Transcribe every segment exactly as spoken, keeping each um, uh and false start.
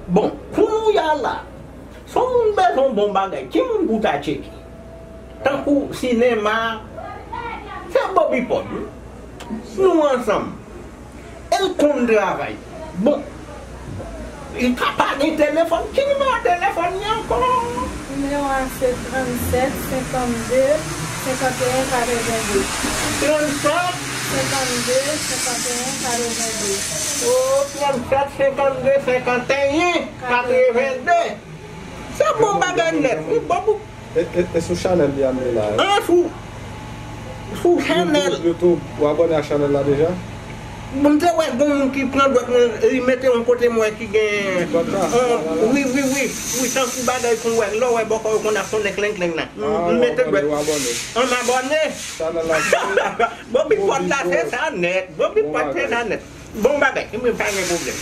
Bon, kounye a la, si yon moun bezwen yon bon bagay, ki moun pou ta tcheke? Tankou sinema, se Bobby Pod, wi. Nou ansanm. E l konn travay. Bon, li ka pa gen telefòn. Ki nimewo telefòn li ankò? Nimewo a se trannsèt, senkannde, senkanteyen, katrevenndez. Trannsèt? Senkannde, senkanteyen, katrevenndez. O, trannsèt, senkannde, senkanteyen, katrevenndez. Se bon bagay nèt, wi, bon pou E, e, e sou chanèl li a m ye la. An, sou, sou chanèl. YouTube, YouTube, ou abòne a chanèl la deja? M te wè gen yon moun ki pran dwèt mwen, li mete yon kote m wè ki gen. Wi, wi, wi, wi, tankou bagay kon wè, lè w wè bòkò yo konn ap sonnen klenk klenk la. M mete dwèt. An, m abòne. Chanèl la se Bobby Pod la, se sa nèt. Bobby Pod se sa nèt. Bon bagay, mwen pa gen pwoblèm.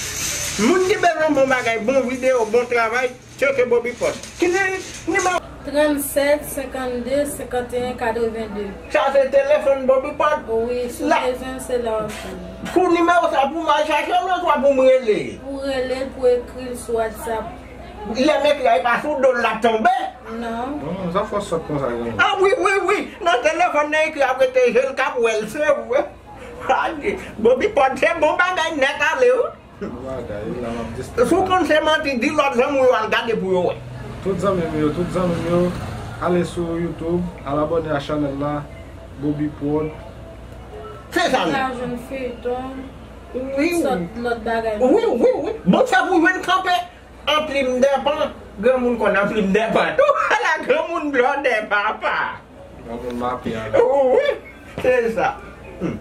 Moun ki bezwen bon bagay, bon videyo, bon travay, tcheke Bobby Pod. Ki ni, nimewo? Trannsèt, senkannde, senkanteyen, katrevenndez. Sa se telefòn Bobby Pod? Wi, si w bezwen, se la w ap jwenn. Sou nimewo sa pou m al chache l, oswa pou m rele? Pou rele l, pou ekri l sou WhatsApp. Lè m ekri a, e pa sou do l l ap tonbe? Non. Non, non, sa fò sòt konsa, non. A wi, wi, wi. Nan telefòn nan ekri ap rete je l k ap wè l, se vre. Ayi, Bobby Pod se bon bagay nèt ale, wi. Bon bagay, la m ap distri. Si w konn se manti, di lòt zanmi w yo al gade pou yo wè. Tout zanmi m yo, tout zanmi m yo, ale sou YouTube, al abòne a chanèl la, Bobby Prod. Se sa menm. Ou ka jwenn feyton, wi, wi, sòt lòt bagay. Wi, wi, wi. Bon, sa pou jwenn kanpe. An plim dèpan, granmoun konn an plim dèpan tou. Ala granmoun blòdè papa. Granmoun mapya. Wi, se sa. Hmm.